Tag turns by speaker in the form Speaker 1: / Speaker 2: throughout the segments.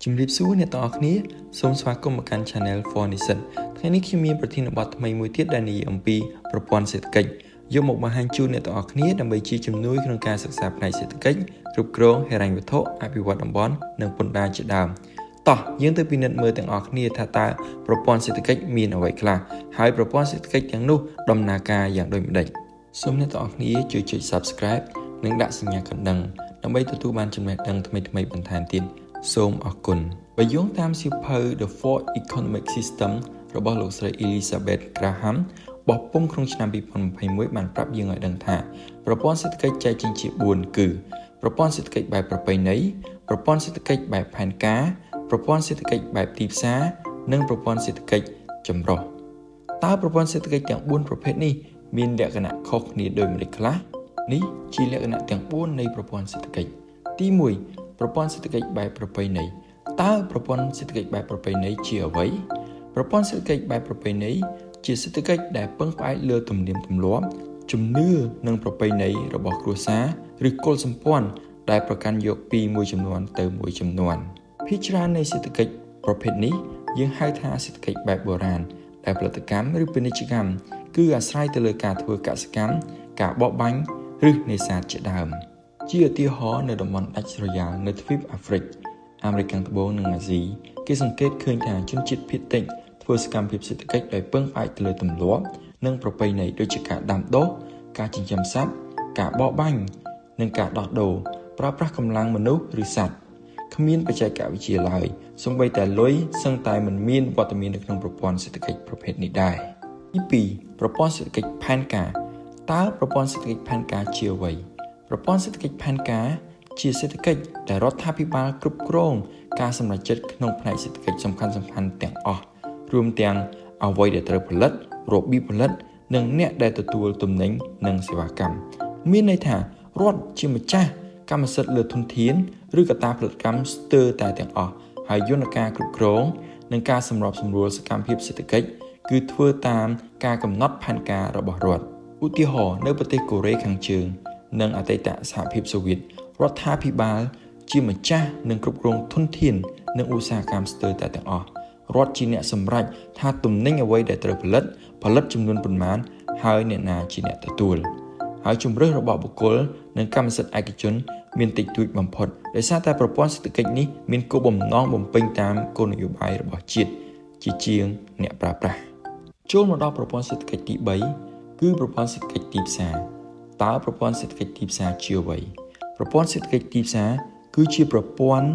Speaker 1: ជំរាបសួរអ្នកទាំងអស់គ្នាសូមស្វាគមន៍មកកាន់ Channel For និស្សិតថ្ងៃនេះខ្ញុំមានប្រធានបទថ្មីមួយទៀតដែលនិយាយអំពីប្រព័ន្ធសេដ្ឋកិច្ចយកមកបង្ហាញជូនអ្នកទាំងអស់គ្នាដើម្បីជាជំនួយក្នុងការសិក្សាផ្នែកសេដ្ឋកិច្ចគ្រប់គ្រងហិរញ្ញវត្ថុអភិវឌ្ឍតំបន់និងពន្ធដារជាដើមតោះយើងទៅពិនិត្យមើលទាំងអស់គ្នាថាតើប្រព័ន្ធសេដ្ឋកិច្ចមានអ្វីខ្លះហើយប្រព័ន្ធសេដ្ឋកិច្ចទាំងនោះដំណើរការយ៉ាងដូចម្តេចសូមអ្នកទាំងអស់គ្នាជួយចុច Subscribe និងដាក់សញ្ញាកណ្ដឹងដើម្បីទទួលបានចំណេះដឹងថ្មីៗបន្ថែមទៀតសូមអរគុណបើយោងតាមសៀវភៅ The Four Economic System របស់លោកស្រី Elizabeth Graham បោះពុម្ពក្នុងឆ្នាំ2021បានប្រាប់យើងឲ្យដឹងថាប្រព័ន្ធសេដ្ឋកិច្ចចែកចេញជា4គឺប្រព័ន្ធសេដ្ឋកិច្ចបែបប្រពៃណីប្រព័ន្ធសេដ្ឋកិច្ចបែបផែនការប្រព័ន្ធសេដ្ឋកិច្ចបែបទីផ្សារនិងប្រព័ន្ធសេដ្ឋកិច្ចចម្រុះតើប្រព័ន្ធសេដ្ឋកិច្ចទាំង4ប្រភេទនេះមានលក្ខណៈខុសគ្នាដូចម្តេចខ្លះនេះជាលក្ខណៈទាំង4នៃប្រព័ន្ធសេដ្ឋកិច្ចទី1ប្រព័ន្ធសេដ្ឋកិច្ចបែបប្រពៃណីតើប្រព័ន្ធសេដ្ឋកិច្ចបែបប្រពៃណីជាអ្វីប្រព័ន្ធសេដ្ឋកិច្ចបែបប្រពៃណីជាសេដ្ឋកិច្ចដែលពឹងផ្អែកលើទំនៀមទម្លាប់ជំនឿនិងប្រពៃណីរបស់គ្រួសារឬកុលសម្ព័ន្ធដែលប្រកាន់យកពីមួយចំនួនទៅមួយចំនួនភាគច្រើននៃសេដ្ឋកិច្ចប្រភេទនេះយើងហៅថាសេដ្ឋកិច្ចបែបបុរាណដែលផលិតកម្មឬពាណិជ្ជកម្មគឺអាស្រ័យទៅលើការធ្វើកសិកម្មការបរបាញ់ឬនេសាទជាដើមជាឧទាហរណ៍នៅតំបន់ដាច់ស្រយាលនៅទ្វីបអាហ្វ្រិកអាមេរិកខាងត្បូងនិងអាស៊ីគេសង្កេតឃើញថាជនជាតិភាគតិចធ្វើសកម្មភាពសេដ្ឋកិច្ចដោយពឹងផ្អែកទៅលើទម្លាប់និងប្រពៃណីដូចជាការដាំដុះការចិញ្ចឹមសត្វការបរបាញ់និងការដោះដូរប្រើប្រាស់កម្លាំងមនុស្សឬសត្វគ្មានបច្ចេកវិទ្យាឡើយសូម្បីតែលុយសឹងតែមិនមានវត្តមាននៅក្នុងប្រព័ន្ធសេដ្ឋកិច្ចប្រភេទនេះដែរទី2ប្រព័ន្ធសេដ្ឋកិច្ចផែនការតើប្រព័ន្ធសេដ្ឋកិច្ចផែនការជាអ្វីប្រព័ន្ធសេដ្ឋកិច្ចផែនការជាសេដ្ឋកិច្ចដែលរដ្ឋាភិបាលគ្រប់គ្រងការសម្រេចចិត្តក្នុងផ្នែកសេដ្ឋកិច្ចសំខាន់ៗទាំងអស់រួមទាំងអ្វីដែលត្រូវផលិតរបៀបផលិតនិងអ្នកដែលទទួលទំនិញនិងសេវាកម្មមានន័យថារដ្ឋជាម្ចាស់កម្មសិទ្ធិលើធនធានឬកត្តាផលិតកម្មស្ទើរតែទាំងអស់ហើយយន្តការគ្រប់គ្រងនិងការសម្របសម្រួលសកម្មភាពសេដ្ឋកិច្ចគឺធ្វើតាមការកំណត់ផែនការរបស់រដ្ឋឧទាហរណ៍នៅប្រទេសកូរ៉េខាងជើងនិងអតីតសហភាពសូវៀតរដ្ឋាភិបាលជាម្ចាស់និងគ្រប់គ្រងធនធាននិងឧស្សាហកម្មស្ទើរតែទាំងអស់រដ្ឋជាអ្នកសម្រេចថាទំនិញអ្វីដែលត្រូវផលិតផលិតចំនួនប៉ុន្មានហើយអ្នកណាជាអ្នកទទួលហើយជំរើសរបស់បុគ្គលនិងកម្មសិទ្ធិឯកជនមានតិចតួចបំផុតដោយសារតែប្រព័ន្ធសេដ្ឋកិច្ចនេះមានគោលបំណងបំពេញតាមគោលនយោបាយរបស់ជាតិជាជាងអ្នកប្រើប្រាស់ចូលមកដល់ប្រព័ន្ធសេដ្ឋកិច្ចទី3គឺប្រព័ន្ធសេដ្ឋកិច្ចទីផ្សារតើប្រព័ន្ធសេដ្ឋកិច្ចទីផ្សារជាអ្វីប្រព័ន្ធសេដ្ឋកិច្ចទីផ្សារគឺជាប្រព័ន្ធ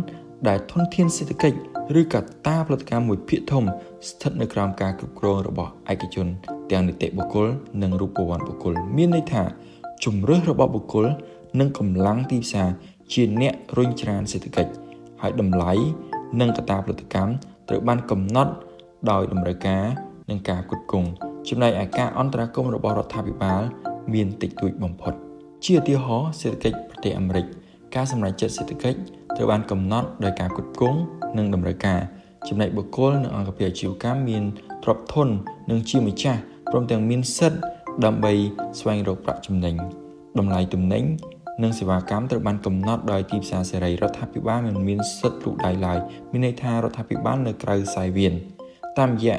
Speaker 1: ដែលធនធានសេដ្ឋកិច្ចឬកត្តាផលិតកម្មមួយភាគធំស្ថិតនៅក្រោមការគ្រប់គ្រងរបស់ឯកជនទាំងនីតិបុគ្គលនិងរូបវន្តបុគ្គលមានន័យថាជំរើសរបស់បុគ្គលនិងកម្លាំងទីផ្សារជាអ្នករុញច្រានសេដ្ឋកិច្ចហើយតម្លៃនិងកត្តាផលិតកម្មត្រូវបានកំណត់ដោយតម្រូវការនិងការផ្គត់ផ្គង់ចំណែកឯការអន្តរាគមន៍របស់រដ្ឋាភិបាលមានតិចតួចបំផុតជាឧទាហរណ៍សេដ្ឋកិច្ចប្រទេសអាមេរិកការសម្រេចចិត្តសេដ្ឋកិច្ចត្រូវបានកំណត់ដោយការផ្គត់ផ្គង់និងតម្រូវការចំណែកបុគ្គលនិងអង្គភាពអាជីវកម្មមានទ្រព្យធននិងជាម្ចាស់ព្រមទាំងមានសិទ្ធិដើម្បីស្វែងរកប្រាក់ចំណេញតម្លៃទំនិញនិងសេវាកម្មត្រូវបានកំណត់ដោយទីផ្សារសេរីរដ្ឋាភិបាលមិនមានសិទ្ធិលូកដៃឡើយមានន័យថារដ្ឋាភិបាលនៅក្រៅខ្សែវៀនតាមរយៈ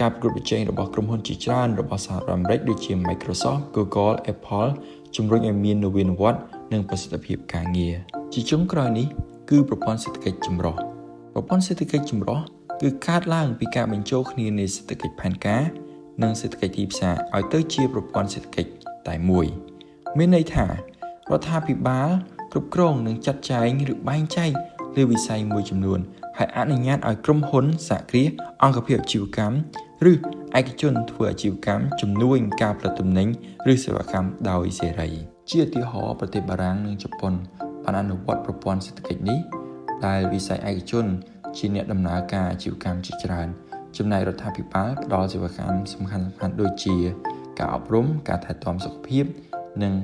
Speaker 1: ការប្រកួតប្រជែងរបស់ក្រុមហ៊ុនជាច្រើនរបស់សហរដ្ឋអាមេរិកដូចជា Microsoft, Google, Apple ជំរុញឲ្យមាននវានុវត្តន៍និងប្រសិទ្ធភាពការងារជាចុងក្រោយនេះគឺប្រព័ន្ធសេដ្ឋកិច្ចចម្រុះប្រព័ន្ធសេដ្ឋកិច្ចចម្រុះគឺកើតឡើងពីការបញ្ចូលគ្នានៃសេដ្ឋកិច្ចផែនការនិងសេដ្ឋកិច្ចទីផ្សារឲ្យទៅជាប្រព័ន្ធសេដ្ឋកិច្ចតែមួយមានន័យថារដ្ឋាភិបាលគ្រប់គ្រងនិងចាត់ចែងឬបែងចែកលើវិស័យមួយចំនួនហើយអនុញ្ញាតឲ្យក្រុមហ៊ុនសហគ្រាសអង្គភាពអាជីវកម្មឬឯកជនធ្វើអាជីវកម្មជំនួញការផលិតទំនិញឬសេវាកម្មដោយសេរីជាឧទាហរណ៍ប្រទេសបារាំងនិងជប៉ុនបានអនុវត្តប្រព័ន្ធសេដ្ឋកិច្ចនេះដែលវិស័យឯកជនជាអ្នកដំណើរការអាជីវកម្មជាច្រើនចំណែករដ្ឋាភិបាលផ្ដល់សេវាកម្មសំខាន់ៗដូចជាការអប់រំការថែទាំសុខភាពនិង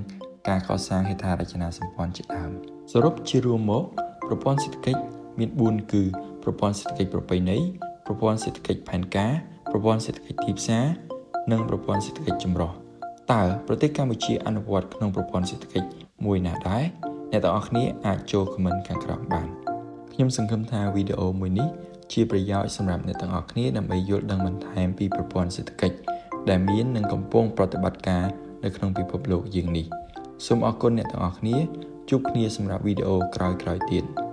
Speaker 1: ការកសាងហេដ្ឋារចនាសម្ព័ន្ធជាដើមសរុបជារួមមកប្រព័ន្ធសេដ្ឋកិច្ចមាន4គឺប្រព័ន្ធសេដ្ឋកិច្ចប្រពៃណីប្រព័ន្ធសេដ្ឋកិច្ចផែនការប្រព័ន្ធសេដ្ឋកិច្ចទីផ្សារនិងប្រព័ន្ធសេដ្ឋកិច្ចចម្រុះតើប្រទេសកម្ពុជាអនុវត្តក្នុងប្រព័ន្ធសេដ្ឋកិច្ចមួយណាដែរអ្នកទាំងអស់គ្នាអាចចូល comment ខាងក្រោមបាន។ ខ្ញុំសង្ឃឹមថាវីដេអូមួយនេះជាប្រយោជន៍សម្រាប់អ្នកទាំងអស់គ្នាដើម្បីយល់ដឹងបន្ថែមពីប្រព័ន្ធសេដ្ឋកិច្ចដែលមាននិងកំពុងប្រតិបត្តិការនៅក្នុងពិភពលោកយើងនេះសូមអរគុណអ្នកទាំងអស់គ្នាជួបគ្នាសម្រាប់វីដេអូក្រោយៗទៀត។